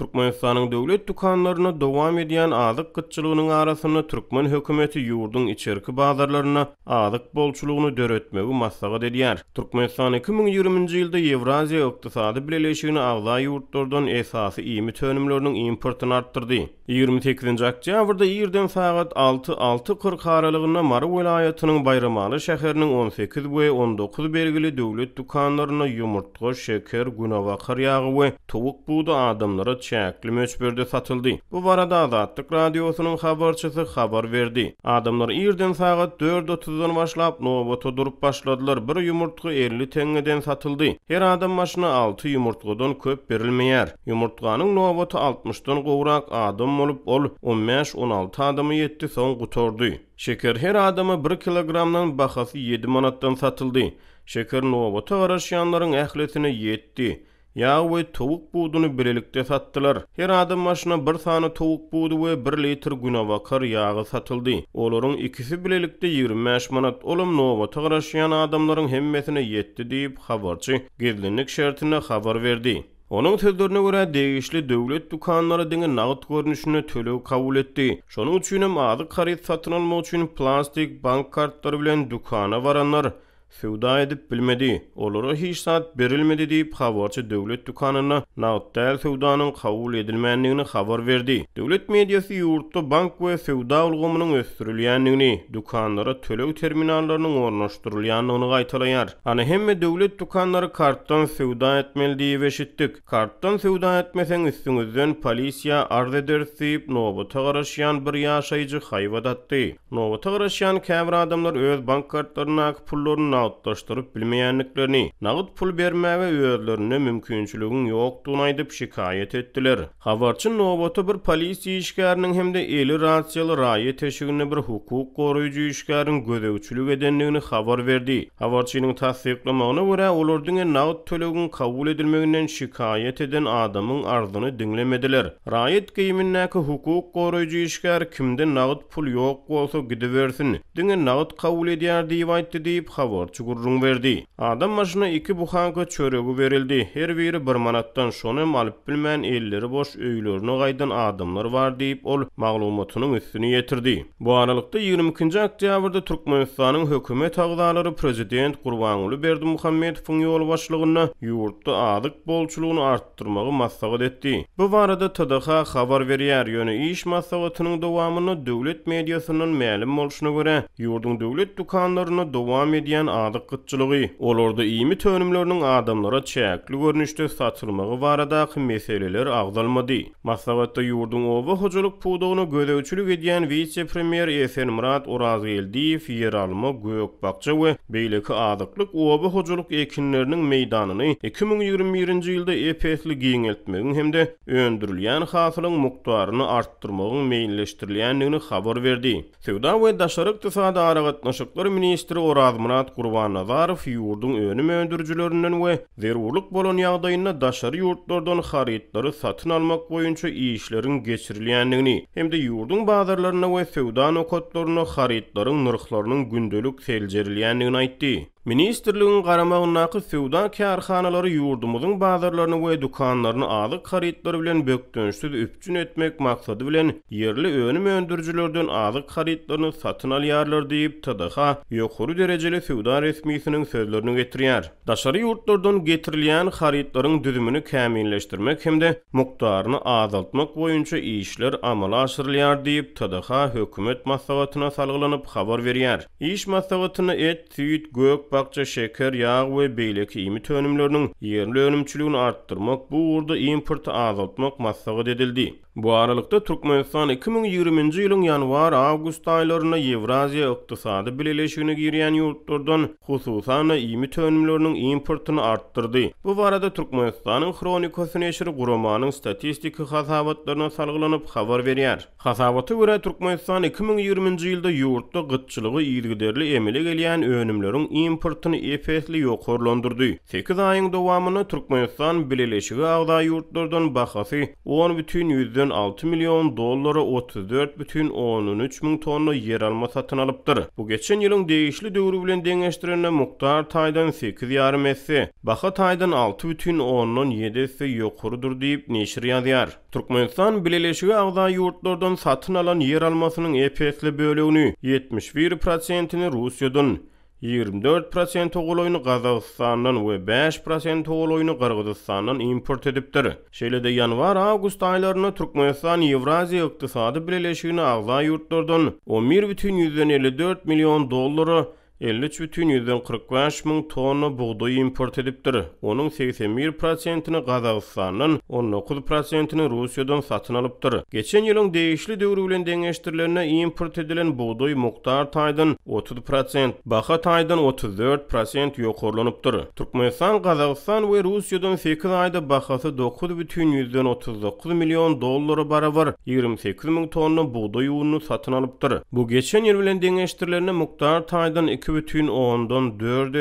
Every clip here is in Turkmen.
Türkmenistanyň döwlet dükanlarynda dowam edýän azyk gytçylygynyň arasynda türkmen hökümeti ýurduň içerki bazarlarynda azyk bolçulygyny döretmegi maslahat edýär. Türkmenistan 2020-nji ýylda Ýewraziýa Ykdysady Bileleşigine agza ýurtlardan esasy iýmit önümleriniň importyny artdyrdy. 28-nji oktýabrda irden sagat alty, 6, 40 aralygynda Mary welaýatynyň Baýramaly şäheriniň 18 we 19 belgili döwlet dükanlarynda ýumurtga, şeker, günebakar ýagy we towuk budy adamlara çäkli möçberde satyldy. Bu barada Azatlyk Radiosynyň habarçysy habar berdi. Adamlar irden sagat dört otuzdan başlap nobata durup başladylar, bir ýumurtga 50 teňňeden satyldy. Her adam başyna alty ýumurtgadan köp berilmeýär. Ýumurtganyň nobaty altmyşdan gowrak adam bolup, ol on bäş-on alty adama ýetdi, soň gutardy. Şeker her adama bir kilogramdan bahasy ýedi manatdan satyldy. Şeker nobata garaşýanlaryň ählisine ýetdi. Ýag we towuk buduny bilelikde satdylar. Her adam başyna bir sany towuk budy we bir litr günebakar ýagy satyldy. Olaryň ikisi bilelikde 25 manat, olam nobata garaşýan adamlaryň hemmesine ýetdi diýip, habarçy gizlinlik şertinde habar berdi. Onuň sözlerine görä, degişli döwlet dükanlary diňe nagt görnüşinde töleg kabul etdi. Şonuň üçinem azyk haryt satyn almak üçin plastik bank kartlary bilen dükana baranlar söwda edip bilmedi. Olara hiç zat berilmedi diýip, habarçy döwlet dükanynda nagt däl söwdanyň kabul edilmändigini habar berdi. Döwlet mediasy ýurtda bank we söwda ulgamynyň ösdürilýändigini, dükanlara töleg terminallarynyň ornaşdyrylýandygyny gaýtalaýar. Hany hemme döwlet dükanlary kartdan söwda etmeli diýip eşitdik. Kartdan söwda etmeseň üstüňizden polisiýa arz ederis diýip, nobata garaşýan bir ýaşaýjy haýbat atdy. Nobata garaşýan käbir adamlar öz bank kartlaryndaky pullaryny nagtlaşdyryp bilmeýändiklerini, nagt pul bermäge özlerinde mümkinçiligiň ýokdugyny aýdyp şikaýat etdiler. Habarçy nobata bir polisiýa işgäriniň hem-de eli rasiýaly raýat eşiginde bir hukuk goraýjy işgäriň gözegçilik edendigini habar berdi. Habarçynyň tassyklamagyna görä, olar diňe nagt tölegiň kabul edilmeginden şikaýat eden adamyň arzyny diňlemediler. Raýat geýimindäki hukuk goraýjy işgär kimde nagt pul ýok bolsa gidibersin, diňe nagt kabul edýär diýip aýtdy diýip, habarçy gürrüň berdi. Adam başyna iki buhanka çöregi berildi, her biri bir manatdan, şonam alyp bilmän elleri boş öýlerine gaýdan adamlar bar diýip, ol maglumatynyň üstüni ýetirdi. Bu aralykda, 22-nji oktýabrda Türkmenistanyň hökümet agzalary prezident Gurbanguly Berdimuhamedowyň ýolbaşçylygynda ýurtda azyk bolçulygyny artdyrmagy maslahat etdi. Bu barada TDH habar berýär, ýöne iş maslahatynyň dowamynda döwlet mediasyndan mälim bolşuna görä, ýurduň döwlet dükanlarynda dowam edýän azyk gytçylygy, olarda iýmit önümleriniň adamlara çäkli görnüşde satylmagy baradaky meseleler agzalmady. Maslahatda ýurduň oba hojalyk pudagyna gözegçilik edýän wise-premýer Esenmyrat Orazgeldiýew ýeralma, gök-bakja we beýleki azyklyk oba hojalyk ekinleriniň meýdanyny 2021-nji ýylda ep-esli giňeltmegiň hem-de öndürilýän hasylyň mukdaryny artdyrmagyň meýilleşdirilýändigini habar berdi. Söwda we daşary ykdysady aragatnaşyklar ministri Orazmyrat Gurbannazarow ýurduň önüm öndürijilerinden we zerurlyk bolan ýagdaýynda daşary ýurtlardan harytlary satyn almak boýunça işleriň geçirilýändigini hem-de ýurduň bazarlarynda we söwda nokatlarynda harytlaryň nyrhlarynyň gündelik seljerilýändigini aýtdy. Ministrligiň garamagyndaky söwda kärhanalary ýurdumyzyň bazarlaryny we dükanlaryny azyk harytlary bilen bökdençsiz üpjün etmek maksady bilen, ýerli önüm öndürijilerden azyk harytlaryny satyn alýarlar diýip, TDH ýokary derejeli söwda resmisiniň sözlerini getirýär. Daşary ýurtlardan getirilýän harytlaryň düzümini kämilleşdirmek hem-de mukdaryny azaltmak boýunça işler amala aşyrylýar diýip, TDH hökümet maslahatyna salgylanyp habar berýär. Iş maslahatynda et, süýt, gök-bakja, şeker, ýag we beýleki iýmit önümleriniň ýerli önümçiligini artdyrmak, bu ugurda importy azaltmak maslahat edildi. Bu aralykda, Türkmenistan 2020-nji ýylyň ýanwar-awgust aýlarynda Ýewraziýa Ykdysady Bileleşigine girýän ýurtlardan, hususan-da, iýmit önümleriniň importyny artdyrdy. Bu barada Türkmenistanyň Hronikasy neşiri guramanyň statistiki hasabatlaryna salgylanyp habar berýär. Hasabata görä, Türkmenistan 2020-nji ýylda ýurtda gytçylygy yzygiderli emele gelýän önümleriň importyny. importyny ep-esli ýokarlandyrdy. Sekiz aýyň dowamynda Türkmenistan Bileleşige agza ýurtlardan bahasy 10,6 million dollara 34,3 müň tonna ýeralma satyn alypdyr. Bu geçen ýylyň degişli döwri bilen deňeşdirende mukdar taýdan sekiz ýarym esse, baha taýdan 6,7 esse ýokarydyr diýip, neşir ýazýar. Türkmenistan Bileleşige agza ýurtlardan satyn alan ýeralmasynyň ep-esli bölegini, 71 prosentini Russiýadan, 24 prosente golaýyny Gazagystandan we 5 prosente golaýyny Gyrgyzystandan import edipdir. Şeýle-de ýanwar-awgust aýlarynda Türkmenistan Ýewraziýa Ykdysady Bileleşigine agza ýurtlardan 11,54 million dollara 53,45 müň tonna bugdaý import edipdir. Onuň 81 prosentini Gazagystandan, 19 prosentini Russiýadan satyn alypdyr. Geçen ýylyň degişli döwri bilen deňeşdirilende import edilen bugdaý mukdar taýdan 30 prosent, baha taýdan 34 prosent ýokarlanypdyr. Türkmenistan Gazagystan we Russiýadan sekiz aýda bahasy 9,39 million dollara barabar 28 müň tonna bugdaý ununy satyn alypdyr. Bu geçen ýyl bilen deňeşdirilende mukdar taýdan 2,4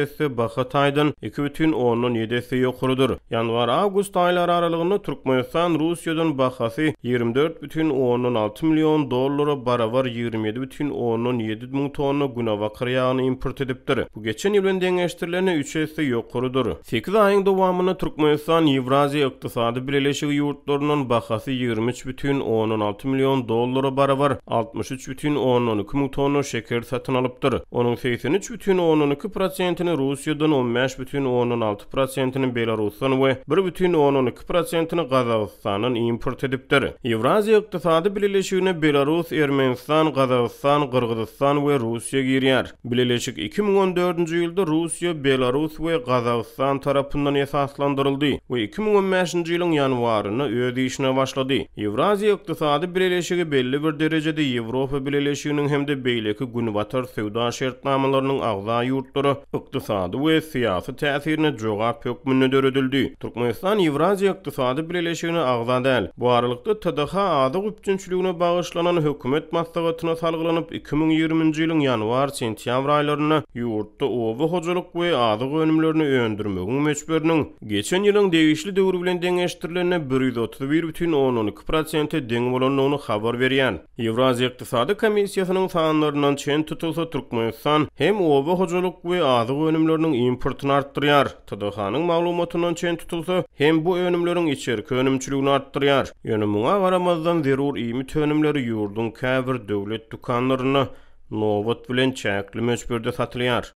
esse, baha taýdan 2,7 esse ýokarydyr. Ýanwar-awgust aýlary aralygynda Türkmenistan Russiýadan bahasy 24,6 million dollara barabar 27,7 müň tonna günebakar ýagyny import edipdir. Bu geçen ýyl bilen deňeşdirilende üç esse ýokarydyr. Sekiz aýyň dowamynda Türkmenistan Ýewraziýa Ykdysady Bileleşigi ýurtlaryndan bahasy 23,6 million dollara barabar 63,2 müň tonna şeker satyn alypdyr. Onuň 83,2 prosentini Russiýadan, 15,6 prosentini Belarusdan we 1,2 prosentini Gazagystandan import edipdir. Ýewraziýa Ykdysady Bileleşigine Belarus, Ermenistan, Gazagystan, Gyrgyzystan we Russiýa girýär. Bileleşik 2014-nji ýylda Russiýa, Belarus we Gazagystan tarapyndan esaslandyryldy we 2015-nji ýylyň ýanwarynda öz işine başlady. Ýewraziýa Ykdysady Bileleşigi belli bir derejede Ýewropa Bileleşiginiň hem-de beýleki Günbatar söwda şertnamalarynyň agza ýurtlara ykdysady we syýasy täsirine jogap hökmünde döredildi. Türkmenistan Ýewraziýa Ykdysady Bileleşigine agza däl. Bu aralykda, TDH azyk üpjünçiligine bagyşlanan hökümet maslahatyna salgylanyp, 2020-nji ýylyň ýanwar-sentýabr aýlarynda ýurtda oba hojalyk we azyk önümlerini öndürmegiň möçberiniň geçen ýylyň degişli döwri bilen deňeşdirilende 131,2 prosente deň bolandygyny habar berýär. Ýewraziýa Ykdysady Komissiýasynyň sanlaryndan çen tutulsa, Türkmenistan hem oba hojalyk we azyk önümleriniň importyny artdyrýar, TDH-nyň maglumatyndan çen tutulsa, hem bu önümleriň içerki önümçiligini artdyrýar. Ýöne muňa garamazdan, zerur iýmit önümleri ýurduň käbir döwlet dükanlarynda nobat bilen çäkli möçberde satylýar.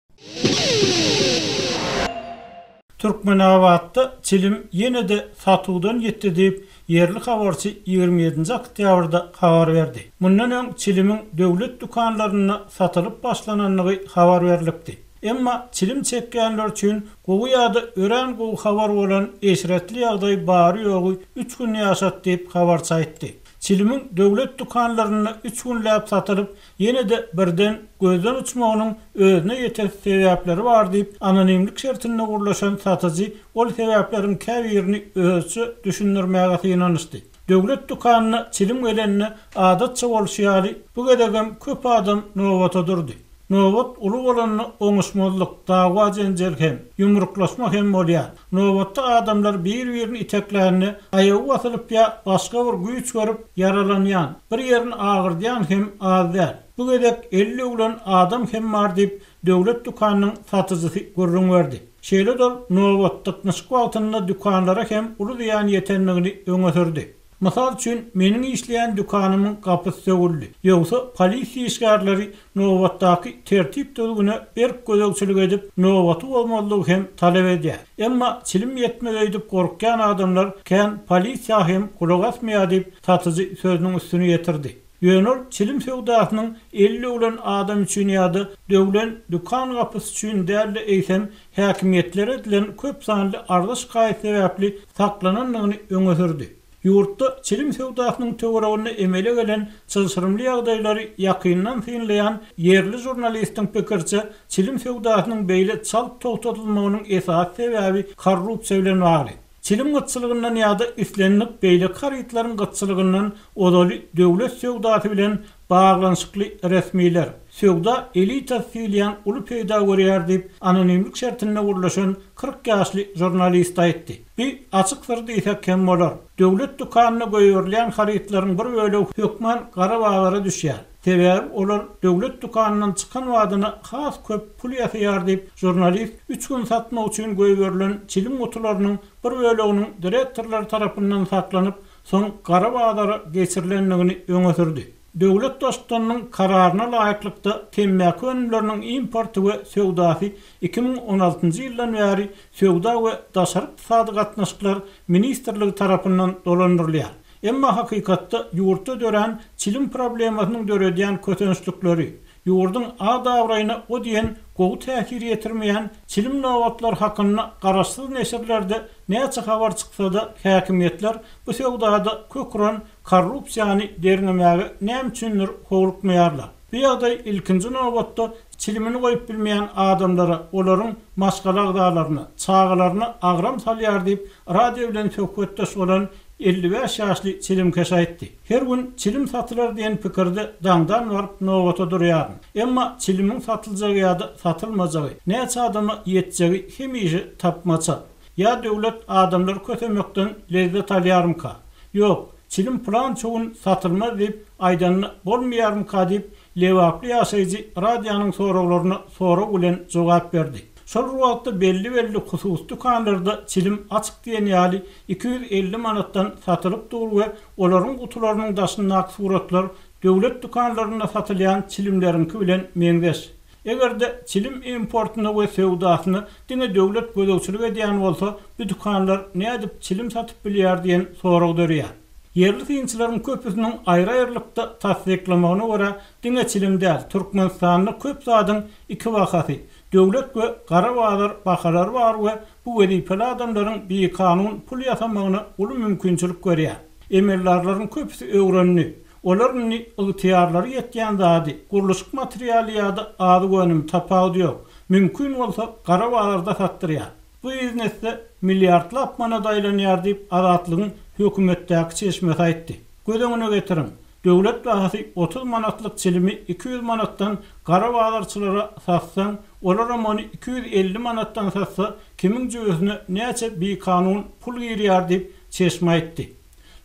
Türkmenabatda çilim ýene-de satuwdan ýitdi diýip, ýerli habarçy 27-nji oktýabrda habar berdi. Mundan öň çilimiň döwlet dükanlarynda satylyp başlanandygy habar berlipdi. Emma çilim çekýänler üçin gowy ýa-da örän gowy habar bolan eşretli ýagdaý bary-ýogy üç gün ýaşatdy diýip, habarçy aýtdy. Çilimiň döwlet dükanlarynda üç günläp satylyp, ýene-de birden gözden uçmagynyň özüne ýetesi sebäpleri bar diýip, anonimlik şertinde gürleşen satyjy ol sebäpleriň käbirini özüçe düşündirmäge synanyşdy. Döwlet dükanyna çilim gelende, adatça bolşy ýaly, bu gezegem köp adam nobata durdy. Nobat uly bolanda oňuşmazlyk, dawa-jenjel hem, ýumruklaşma hem bolýar. Nobatda adamlar bir-birini iteklände, aýagy basylyp ýa başga bir güýç görüp ýaralanýan, bir ýerini agyrdýan hem az däl. Bu gezek eli döwlen adam hem bar diýip, döwlet dükanynyň satyjysy gürrüň berdi. Şeýle-de ol nobat, dyknyşyk wagtynda dükanlara hem uly zyýan ýetendigini öňe sürdi. Mysal üçin, meniň işleýän dükanymyň gapysy sögüldi. Ýogsa, polisiýa işgärleri nobatdaky tertip-düzgüne berk gözegçilik edip, nobaty bozmazlygy hem talap edýär. Emma çilim ýetmez öýdüp gorkýan adamlar kän polisiýa hem gulak asmaýar diýip, satyjy sözüniň üstüni ýetirdi. Ýöne ol çilim söwdasynyň eli döwlen adam üçin ýa-da döwlen dükan gapysy üçin däl-de, eýsem, häkimiýetlere edilen köp sanly arza-şikaýat sebäpli saklanandygyny öňe sürdi. Ýurtda çilim söwdasynyň töwereginde emele gelen çylşyrymly ýagdaýlary ýakyndan synlaýan ýerli žurnalistiň pikiriçe, çilim söwdasynyň beýle çalt togtadylmagynyň esasy sebäbi korrupsiýa bilen bagly. Çilim gytçylygyndan ýa-da islendik beýleki harytlaryň gytçylygyndan ozaly döwlet söwdasy bilen baglanyşykly resmiler, söwda elitasy diýilýän uly peýda görýär diýip, anonimlik şertinde gürleşen 40 ýaşly žurnalist aýtdy. Bi açyk syr diýsek hem bolar. Döwlet dükanyna goýberilýän harytlaryň bir bölegi hökman gara bazara düşýär. Sebäbi olar döwlet dükanyndan çykan badyna has köp pul ýasaýar diýip, žurnalist üç gün satmak üçin goýberilen çilim gutularynyň bir böleginiň direktorlar tarapyndan saklanyp, soň gara bazara geçirilendigini öňe sürdi. Döwlet Baştutanynyň kararyna laýyklykda, temmäki önümleriniň importy we söwdasy 2016-njy ýyldan bäri Söwda we daşary ykdysady gatnaşyklar ministrligi tarapyndan dolandyrylýar. Emma hakykatda ýurtda dörän çilim problemasynyň döredýän kösençlikleri, ýurduň at-abraýyna o diýen gowy täsir ýetirmeýän çilim nobatlary hakynda garaşsyz neşirlerde näçe habar çyksa-da, häkimiýetler bu söwdada kök uran korrupsiýany derňemäge näme üçindir howlukmaýarlar. Bu ýagdaý ilkinji nobatda çilimini goýup bilmeýän adamlara, olaryň maşgala agzalaryna, çagalaryna agram salýar diýip, radio bilen söhbetdeş bolan 55 ýaşly çilimkeş aýtdy. Her gün çilim satylar diýen pikirde daňdan baryp nobata durýaryn. Emma çilimiň satyljagy ýa-da satylmajagy, näçe adama ýetjegi hemişe tapmaça. Ýa döwlet adamlary kösemekden lezzet alýarmyka? Ýok, çilim pylança gün satylmaz diýip aýdanda bolmaýarmyka diýip, lebaply ýaşaýjy radionyň soraglaryna sorag bilen jogap berdi. Şol bir wagtda belli-belli hususy dükanlarda çilim açyk diýen ýaly 250 manatdan satylyp dur we olaryň gutularynyň daşyndaky suratlar döwlet dükanlarynda satylýan çilimleriňki bilen meňzeş. Eger-de çilim importyna we söwdasyna diňe döwlet gözegçilik edýän bolsa, bu dükanlar nädip çilim satyp bilýär diýen sorag döreýär. Ýerli synçylaryň köpüsiniň aýry-aýrylykda tassyklamagyna görä, diňe çilim däl, Türkmenistanda köp zadyň iki bahasy, döwlet we gara bazar bahalary bar we bu wezipeli adamlaryň bikanun pul ýasamagyna uly mümkinçilik berýär. Emeldarlaryň köpüsi öwrendi. Olar indi ygtyýarlary ýetýän zady, gurluşyk materialy ýa-da azyk önümi, tapawudy ýok, mümkin bolsa gara bazarda satdyrýar. Bu biznesde milliardlap manat aýlanýar diýip, Azatlygyň hökümetdäki çeşmesi aýtdy. Göz öňüne getiriň, döwlet bahasy 30 manatlyk çilimi 200 manatdan gara bazarçylara satsaň, olaram ony 250 manatdan satsa, kimiň jübüsine näçe bikanun pul girýär diýip, çeşme aýtdy.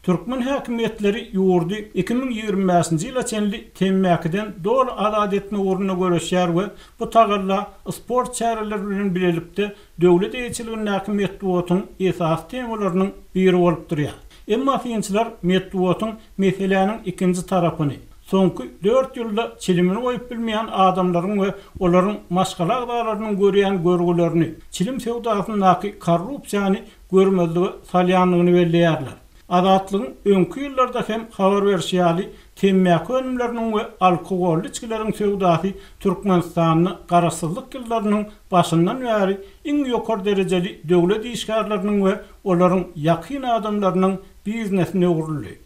Türkmen häkimiýetleri ýurdy 2025-nji ýyla çenli temmäkiden doly azat etmek ugrunda göreşýär we bu tagalla sport çäreleri bilen bilelikde döwlet eýeçiligindäki metbugatyň esasy temalarynyň biri bolup durýar. Emma synçylar metbugatyň meseläniň ikinji tarapyny, soňky dört ýylda çilimini goýup bilmeýän adamlaryň we olaryň maşgala agzalarynyň görýän görgülerini, çilim söwdasyndaky korrupsiýany görmezlige salýandygyny belleýärler. Azatlygyň öňki ýyllarda hem habar berşi ýaly, temmäki önümleriniň we alkogolly içgileriň söwdasy Türkmenistanda garaşsyzlyk ýyllarynyň başyndan bäri iň ýokary derejeli döwlet işgärleriniň we olaryň ýakyn adamlarynyň biznesine öwrüldi.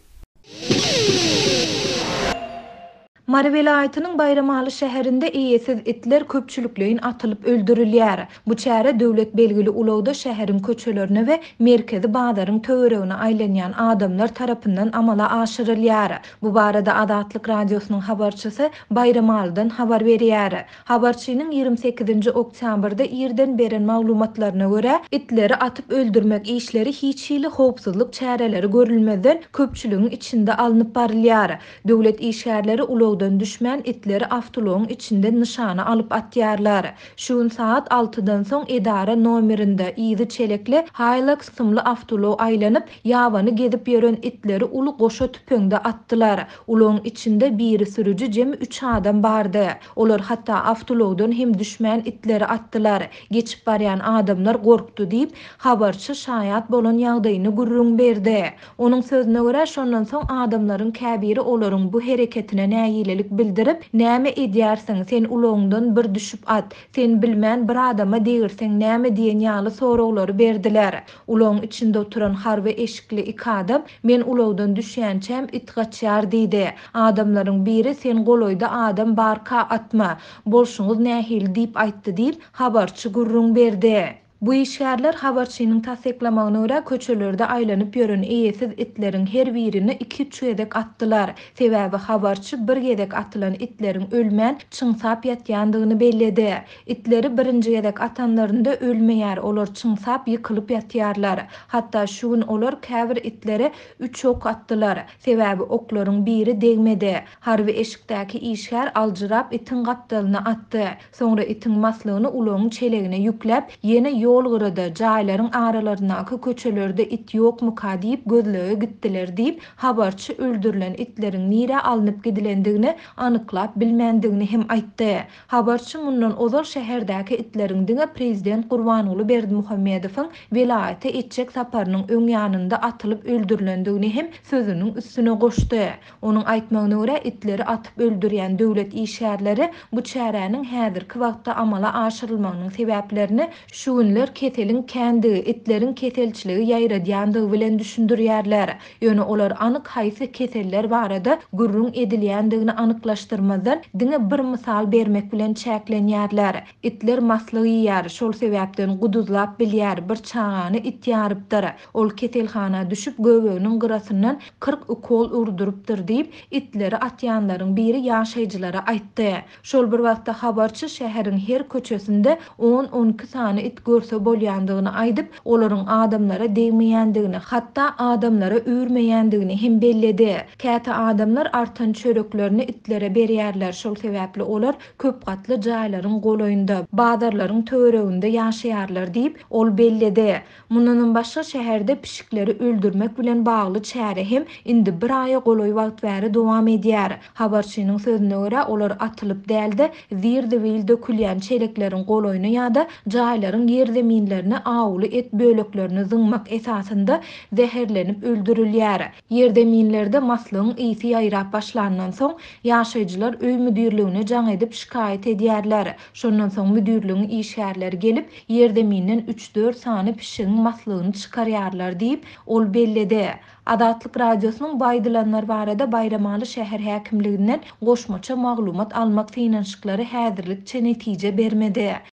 Mary welaýatynyň Baýramaly şäherinde eýesiz itler köpçülikleýin atylyp öldürilýär. Bu çäre döwlet belgili ulagda şäheriň köçelerine we merkezi bazaryň töweregine aýlanýan adamlar tarapyndan amala aşyrylýar. Bu barada Azatlyk Radiosynyň habarçysy Baýramalydan habar berýär. Habarçynyň 28-nji oktýabrda irden beren maglumatlaryna görä, itleri atyp öldürmek işleri hiç hili howpsuzlyk çäreleri görülmezden köpçüligiň içinde alnyp barylýar. Döwlet işgärleri ulagdan düşmän itleri awtoulagyň içinden nyşana alyp atýarlar. Şu gün sagat altydan soň edara nomerinde yzy çelekli Hilux kysymly awtoulag aýlanyp, ýabany gezip ýören itleri uly goşa tüpeňde atdylar. Ulagyň içinde biri sürüji jemi üç adam bardy. Olar hatda awtoulagdan hem düşmän itleri atdylar. Geçip barýan adamlar gorkdy diýip, habarçy şaýat bolan ýagdaýyny gürrüň berdi. Onuň sözüne görä, şondan soň adamlaryň käbiri olaryň bu hereketine nägilelik bildirip, Näme edýärsiň, sen ulagyňdan bir düşüp at, sen bilmän bir adama degirseň näme diýen ýaly soraglary berdiler. Ulagyň içinde oturan harby eşikli iki adam, Men ulagdan düşýänçäm it gaçýar diýdi. Adamlaryň biri sen golaýda adam barka atma, bolşuňyz nähili diýip aýtdy diýip, habarçy gürrüň berdi. Bu işgärler, habarçynyň tassyklamagyna görä, köçelerde aýlanyp ýören eýesiz itleriň her birini iki-üç gezek atdylar. Sebäbi habarçy bir gezek atylan itleriň ölmän, çyňsap ýatýandygyny belledi. Itleri birinji gezek atanlarynda ölmeýär, olar çyňsap ýykylyp ýatýarlar. Hatda şu gün olar käbir itlere üç ok atdylar. Sebäbi oklaryň biri degmedi. Harby eşikdäki işgär aljyrap itiň gapdalyna atdy. Soňra itiň maslygyny ulagyň çelegine ýükläp, ýene ýol gyrada, jaýlaryň aralaryndaky köçelerde it ýokmuka diýip gözlege gitdiler diýip, habarçy öldürilen itleriň nirä alnyp gidilendigini anyklap bilmändigini hem aýtdy. Habarçy mundan ozal şäherdäki itleriň diňe prezident Gurbanguly Berdimuhamedowyň welaýata etjek saparynyň öň ýanynda atylyp öldürilendigini hem sözüniň üstüne goşdy. Onuň aýtmagyna görä, itleri atyp öldürýän döwlet işgärleri bu çäräniň häzirki wagtda amala aşyrylmagynyň sebäplerini şu günler keseliň kändigi, itleriň keselçiligi ýaýradýandygy bilen düşündirýärler. Ýöne olar anyk haýsy keseller barada gürrüň edilýändigini anyklaşdyrmazdan, diňe bir mysal bermek bilen çäklenýärler. Itler maslyk iýýär, şol sebäpden guduzlap bilýär, bir çagany it ýarypdyr. Ol keselhana düşüp, göbeginiň gyrasyndan 40 ukol urdurypdyr diýip, itleri atýanlaryň biri ýaşaýjylara aýtdy. Şol bir wagtda habarçy şäheriň her köçesinde on-on iki sany it görse bolýandygyny aýdyp, olaryň adamlara degmeýändigini, hatda adamlara üýrmeýändigini hem belledi. Käte adamlar artan çöreklerini itlere berýärler, şol sebäpli olar köp gatly jaýlaryň golaýynda, bazarlaryň töwereginde ýaşaýarlar diýip, ol belledi. Mundanam başga şäherde pişikleri öldürmek bilen bagly çäre hem indi bir aýa golaý wagt bäri dowam edýär. Habarçynyň sözüne görä, olar atylyp däl-de, zir-zibil dökülýän çelekleriň golaýyna ýa-da jaýlaryň ýerzeminlerine awuly et böleklerini zyňmak esasynda zäherlenip öldürilýär. Ýerzeminlerde maslygyň ysy ýaýrap başlandan soň, ýaşaýjylar öý müdirligine jaň edip şikaýat edýärler. Şondan soň müdirligiň işgärleri gelip, ýerzeminden üç-dört sany pişigiň maslygyny çykarýarlar diýip, ol belledi. Azatlyk Radiosynyň bu aýdylanlar barada Baýramaly şäher häkimliginden goşmaça maglumat almak synanyşyklary häzirlikçe netije bermedi.